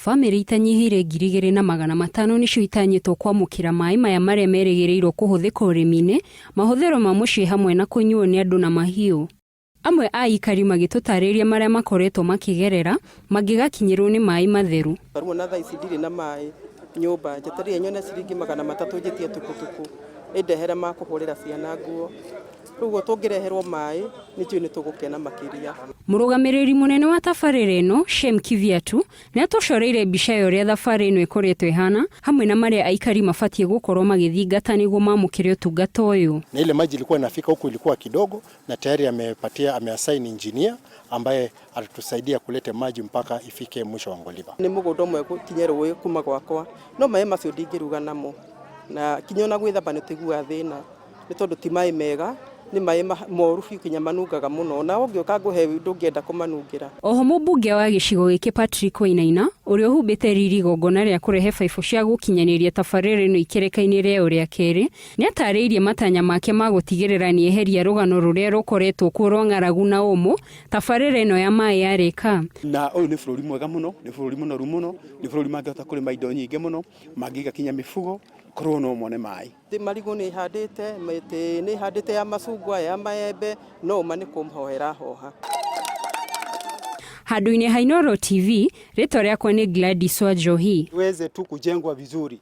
Bamĩrĩ itanyihĩire 2500 nĩcio itanyĩtwo kwamũkĩra maĩ maya marĩa merĩgĩrĩirwo kũhũthĩka ũrĩmi-inĩ, mahũthĩro ma mũciĩ hamwe na kũnyuo nĩ andũ na mahiũ. Amwe a aikari magĩtũtarĩria marĩa makoretwo makĩgerera mangĩgakinyĩrwo nĩ maĩ matheru. Rĩu ona thaa ici ndirĩ na maĩ nyũmba, njetereire nyone ciringi 300 njĩtie tukutuku ĩndehere ma kũhũrĩra ciana nguo. Rĩu ũguo tũngĩreherwo maĩ nĩ njũĩ nĩ tũgũkena makĩria. Mũrũgamĩrĩri mũnene wa tabarĩra ĩno, Shem Kiviatu, nĩ atũcoreire mbica ya ũrĩa thabarĩ ĩno ĩkoretwo ĩhana, hamwe na marĩa aikari mabatiĩ gũkorwo magĩthingata nĩguo mamũkĩre ũtungata ũyũ. Na ile maji ilikuwa inafika huku ilikuwa kidogo, na tayari amepatia ameassign engineer ambaye atatusaidia kuleta maji mpaka ifike mwisho wa Ngoliba. Nĩ mũgũnda ũmwe gũkinya rũĩ kuma gwakwa, no maĩ macio ndingĩruga namo, na kinya ona gwĩthamba nĩ tũiguaga thĩna, nĩ tondũ ti maĩ mega, nĩ maĩ moru biũ kinya manungaga mũno, na ũngĩũka ngũhe ndũngĩenda kũmanungĩra. Oho mũmbunge wa gĩcigo gĩkĩ Patrick Wainaina ũrĩa ũhumbĩte riri igongona rĩa kũrehe baibũ cia gũkinyanĩria tabarĩra ĩno ikereka-inĩ rĩayo rĩa kerĩ, nĩatarĩirie matanya make ma gũtigĩrĩra nĩeheria rũgano rũrĩa rũkoretwo kuo rwa ng'aragu na ũmũ tabarĩra ĩno ya maĩ yarĩka. Na ũyũ nĩ bũrũri mwega mũno, nĩ bũrũri mũnoru mũno, nĩ bũrũri mangĩhota kũrĩma indo nyingĩ mũno, mangĩiga kinya mĩfugo, korwo no mone maĩ. Marigũ nĩ handĩte, mĩtĩ nĩ handĩte ya macungwa, ya maembe, no ũma nĩ kũhoera hoha. Handũ-inĩ ha Inooro TV, rĩtwa rĩakwa nĩ Gladys Wanjohi. Iweze tu kujengwa vizuri.